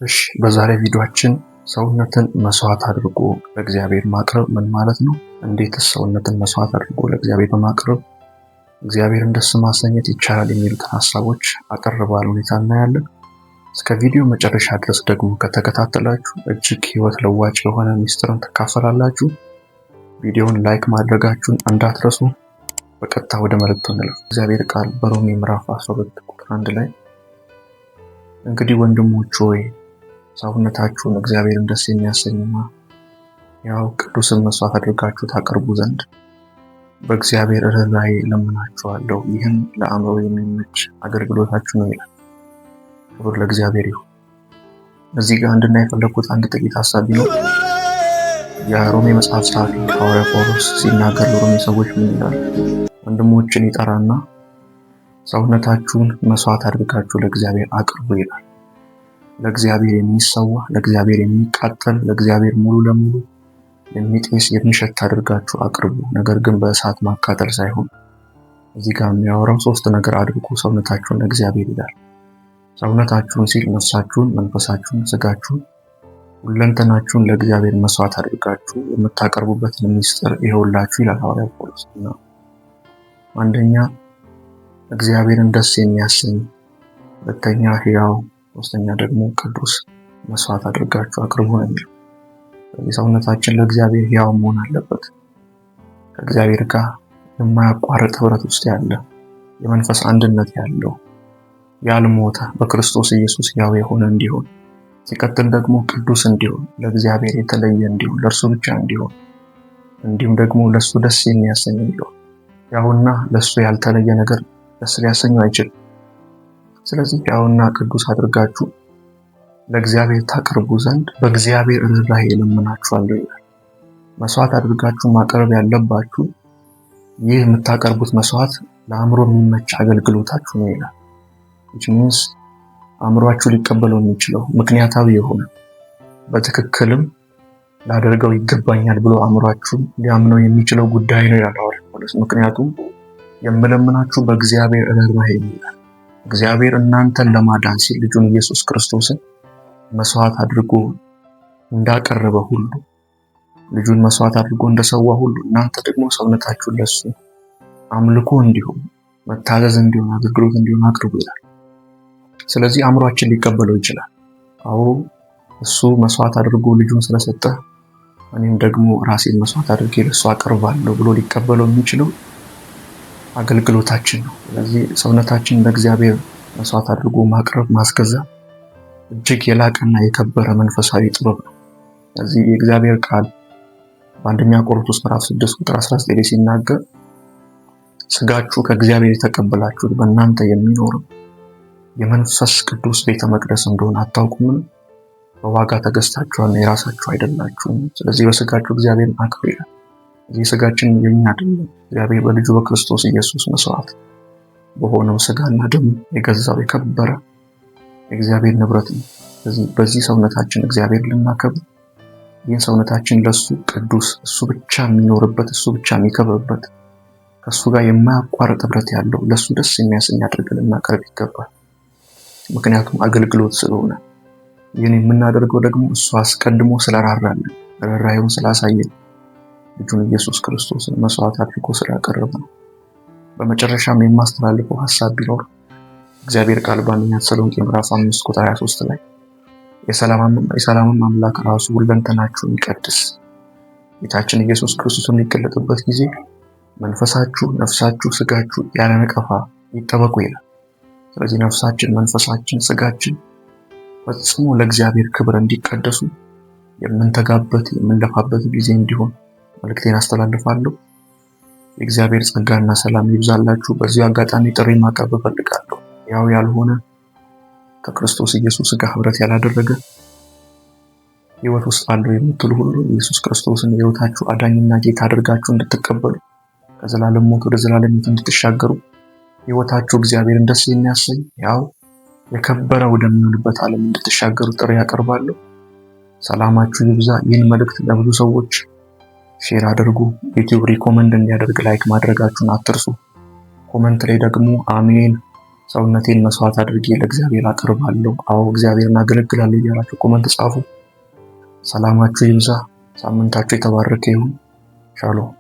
እሺ፣ በዛሬ ቪዲዮአችን ሰውነትን መስዋዕት አድርጎ ለእግዚአብሔር ማቅረብ ምን ማለት ነው? እንዴትስ ሰውነትን መስዋዕት አድርጎ ለእግዚአብሔር በማቅረብ እግዚአብሔርን ደስ ማሰኘት ይቻላል? የሚሉትን ሀሳቦች አጠር ባለ ሁኔታ እናያለን። እስከ ቪዲዮ መጨረሻ ድረስ ደግሞ ከተከታተላችሁ እጅግ ሕይወት ለዋጭ የሆነ ሚስጥርን ትካፈላላችሁ። ቪዲዮውን like ማድረጋችሁን እንዳትረሱ። በቀጥታ ወደ መልእክቱ እንለፍ። እግዚአብሔር ቃል በሮሜ ምዕራፍ 12 ቁጥር 1 ላይ "እንግዲህ ወንድሞች ሆይ፣ ሰውነታችሁን እግዚአብሔርን ደስ የሚያሰኝና ሕያው ቅዱስን መስዋዕት አድርጋችሁ ታቀርቡ ዘንድ በእግዚአብሔር ርኅራኄ እለምናችኋለሁ፣ ይህም ለአእምሮ የሚመች አገልግሎታችሁ ነው" ይላል። ክብር ለእግዚአብሔር ይሁን። እዚህ ጋር እንድናይ የፈለግኩት አንድ ጥቂት ሀሳብ ቢኖር የሮሜ መጽሐፍ ጸሐፊ ሐዋርያ ጳውሎስ ሲናገር ለሮሜ ሰዎች ምን ይላል? ወንድሞችን ይጠራና ሰውነታችሁን መስዋዕት አድርጋችሁ ለእግዚአብሔር አቅርቡ ይላል። ለእግዚአብሔር የሚሰዋ፣ ለእግዚአብሔር የሚቃጠል፣ ለእግዚአብሔር ሙሉ ለሙሉ የሚጤስ፣ የሚሸት አድርጋችሁ አቅርቡ። ነገር ግን በእሳት ማቃጠል ሳይሆን እዚህ ጋር የሚያወራው ሶስት ነገር አድርጉ ሰውነታችሁን ለእግዚአብሔር ይላል። ሰውነታችሁን ሲል ነፍሳችሁን፣ መንፈሳችሁን፣ ስጋችሁን፣ ሁለንተናችሁን ለእግዚአብሔር መስዋዕት አድርጋችሁ የምታቀርቡበትን ሚስጥር ይኸውላችሁ ይላል ሐዋርያው ጳውሎስ። እና አንደኛ እግዚአብሔርን ደስ የሚያሰኝ፣ ሁለተኛ ሕያው፣ ሶስተኛ ደግሞ ቅዱስ መስዋዕት አድርጋችሁ አቅርቡ ነው የሚለው። ስለዚህ ሰውነታችን ለእግዚአብሔር ሕያው መሆን አለበት። ከእግዚአብሔር ጋር የማያቋርጥ ህብረት ውስጥ ያለ፣ የመንፈስ አንድነት ያለው፣ ያልሞተ፣ በክርስቶስ ኢየሱስ ሕያው የሆነ እንዲሆን፣ ሲቀጥል ደግሞ ቅዱስ እንዲሆን፣ ለእግዚአብሔር የተለየ እንዲሆን፣ ለእርሱ ብቻ እንዲሆን፣ እንዲሁም ደግሞ ለእሱ ደስ የሚያሰኝ እንዲሆን። ሕያውና ለእሱ ያልተለየ ነገር ደስ ሊያሰኘው አይችልም። ስለዚህ ሕያውና ቅዱስ አድርጋችሁ ለእግዚአብሔር ታቀርቡ ዘንድ በእግዚአብሔር ርኅራኄ እለምናችኋለሁ ይላል። መስዋዕት አድርጋችሁ ማቅረብ ያለባችሁ ይህ የምታቀርቡት መስዋዕት ለአእምሮ የሚመች አገልግሎታችሁ ነው ይላል። Which means አእምሯችሁ ሊቀበለው የሚችለው፣ ምክንያታዊ የሆነ፣ በትክክልም ላደርገው ይገባኛል ብሎ አእምሯችሁ ሊያምነው የሚችለው ጉዳይ ነው ይላል ሐዋርያው ጳውሎስ። ምክንያቱም የምለምናችሁ በእግዚአብሔር ርኅራኄ ይላል። እግዚአብሔር እናንተን ለማዳን ሲል ልጁን ኢየሱስ ክርስቶስን መስዋዕት አድርጎ እንዳቀረበ ሁሉ፣ ልጁን መስዋዕት አድርጎ እንደሰዋ ሁሉ፣ እናንተ ደግሞ ሰውነታችሁን ለሱ አምልኮ እንዲሆን፣ መታዘዝ እንዲሆን፣ አገልግሎት እንዲሆን አቅርቡ ይላል። ስለዚህ አእምሯችን ሊቀበለው ይችላል። አዎ፣ እሱ መስዋዕት አድርጎ ልጁን ስለሰጠ እኔም ደግሞ ራሴን መስዋዕት አድርጌ ለእሱ አቀርባለሁ ብሎ ሊቀበለው የሚችለው አገልግሎታችን ነው። ስለዚህ ሰውነታችን ለእግዚአብሔር መስዋዕት አድርጎ ማቅረብ፣ ማስገዛት እጅግ የላቀና የከበረ መንፈሳዊ ጥበብ ነው። ስለዚህ የእግዚአብሔር ቃል በአንደኛ ቆሮንቶስ ምዕራፍ 6 ቁጥር 19 ላይ ሲናገር "ስጋችሁ ከእግዚአብሔር የተቀበላችሁት በእናንተ የሚኖርም የመንፈስ ቅዱስ ቤተ መቅደስ እንደሆነ አታውቁምን? በዋጋ ተገዝታችኋል፣ የራሳችሁ አይደላችሁም። ስለዚህ በስጋችሁ እግዚአብሔርን አክብሩ" ይላል። እዚህ ስጋችን የኛ አይደለም። እግዚአብሔር በልጁ በክርስቶስ ኢየሱስ መስዋዕት በሆነው ስጋና ደሙ የገዛው የከበረ የእግዚአብሔር ንብረት ነው። ስለዚህ በዚህ ሰውነታችን እግዚአብሔር ልናከብር፣ ይህን ሰውነታችን ለሱ ቅዱስ፣ እሱ ብቻ የሚኖርበት፣ እሱ ብቻ የሚከብርበት፣ ከእሱ ጋር የማያቋርጥ ህብረት ያለው፣ ለእሱ ደስ የሚያሰኝ አድርገን ልናቀርብ ይገባል። ምክንያቱም አገልግሎት ስለሆነ። ይህን የምናደርገው ደግሞ እሱ አስቀድሞ ስለራራልን፣ ርኅራኄውን ስላሳየን፣ ልጁን ኢየሱስ ክርስቶስን መስዋዕት አድርጎ ስላቀረበ ነው። በመጨረሻም የማስተላልፈው ሀሳብ ቢኖር እግዚአብሔር ቃል በአንደኛ ተሰሎንቄ ምዕራፍ 5 ቁጥር 23 ላይ "የሰላምም አምላክ ራሱ ሁለንተናችሁን ይቀድስ፣ ጌታችን ኢየሱስ ክርስቶስ የሚገለጥበት ጊዜ መንፈሳችሁ፣ ነፍሳችሁ፣ ስጋችሁ ያለ ነቀፋ ይጠበቁ" ይላል። ስለዚህ ነፍሳችን፣ መንፈሳችን፣ ስጋችን ፈጽሞ ለእግዚአብሔር ክብር እንዲቀደሱ የምንተጋበት፣ የምንለፋበት ጊዜ እንዲሆን መልእክቴን አስተላልፋለሁ። የእግዚአብሔር ጸጋና ሰላም ይብዛላችሁ። በዚሁ አጋጣሚ ጥሪ ማቅረብ እፈልጋለሁ። ሕያው ያልሆነ፣ ከክርስቶስ ኢየሱስ ጋር ህብረት ያላደረገ ህይወት ውስጥ አለው የምትሉ ሁሉ ኢየሱስ ክርስቶስን የህይወታችሁ አዳኝና ጌታ አድርጋችሁ እንድትቀበሉ፣ ከዘላለም ሞት ወደ ዘላለም ሕይወት እንድትሻገሩ፣ ህይወታችሁ እግዚአብሔርን ደስ የሚያሰኝ፣ ሕያው፣ የከበረ ወደሚሆንበት ዓለም እንድትሻገሩ ጥሪ ያቀርባለሁ። ሰላማችሁ ይብዛ። ይህን መልእክት ለብዙ ሰዎች share አድርጉ። YouTube recommend እንዲያደርግ like ማድረጋችሁን አትርሱ። Comment ላይ ደግሞ አሜን። ሰውነቴን መስዋዕት አድርጌ ለእግዚአብሔር አቀርባለሁ፣ አዎ እግዚአብሔርን አገለግላለሁ እያላችሁ comment ጻፉ። ሰላማችሁ ይብዛ። ሳምንታችሁ የተባረከ ይሁን። ሻሎም።